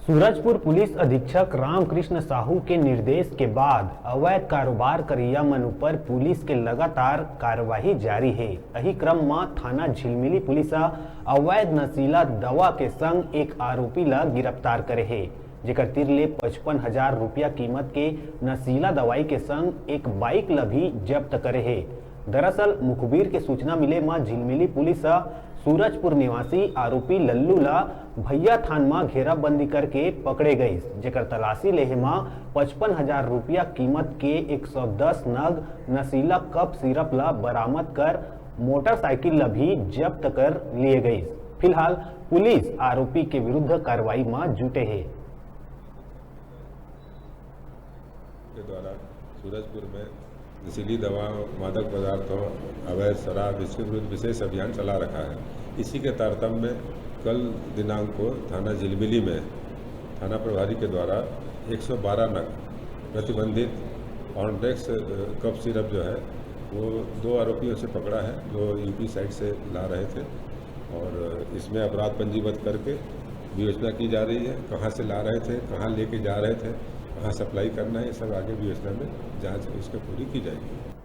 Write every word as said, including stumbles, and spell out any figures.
Surajpur police अधीक्षक रामकृष्ण साहू के निर्देश के बाद अवैध कारोबार करइया मन ऊपर पुलिस के लगातार कार्रवाई जारी हे। अही क्रम म थाना झिलमिली पुलिस ह अवैध नशीला दवा के संग एक आरोपी ल गिरफ्तार करे हे, जेकर तीर ले पचपन हजार रुपया कीमत के नशीला दवाई के संग एक बाइक ल भी जब्त करे हे। दरअसल मुखबिर के सूचना मिले म झिलमिली पुलिस ह सूरजपुर निवासी आरोपी लल्लू ल भैया थान म घेराबंदी करके पकड़े गइस, जेकर तलाशी लेहे म पचपन हजार रुपया कीमत के एक सौ दस नग नशीला कफ सिरप ल बरामद कर मोटरसाइकिल ल भी जब्त कर लिए गइस। फिलहाल पुलिस आरोपी के विरुद्ध कार्रवाई म जुटे हे। के द्वारा सूरजपुर में नशीली दवा, मादक पदार्थों, अवैध शराब, इसके विरुद्ध विशेष अभियान चला रखा है। इसी के तारतम्य में कल दिनांक को थाना झिलमिली में थाना प्रभारी के द्वारा एक सौ बारह नग प्रतिबंधित ऑनडेक्स कफ सिरप जो है, वो दो आरोपियों से पकड़ा है जो यूपी साइड से ला रहे थे। और इसमें अपराध पंजीबद्ध करके विवेचना की जा रही है, कहाँ से ला रहे थे, कहाँ लेके जा रहे थे, कहाँ सप्लाई करना है, ये सब आगे विवेचना में जांच इसकी पूरी की जाएगी।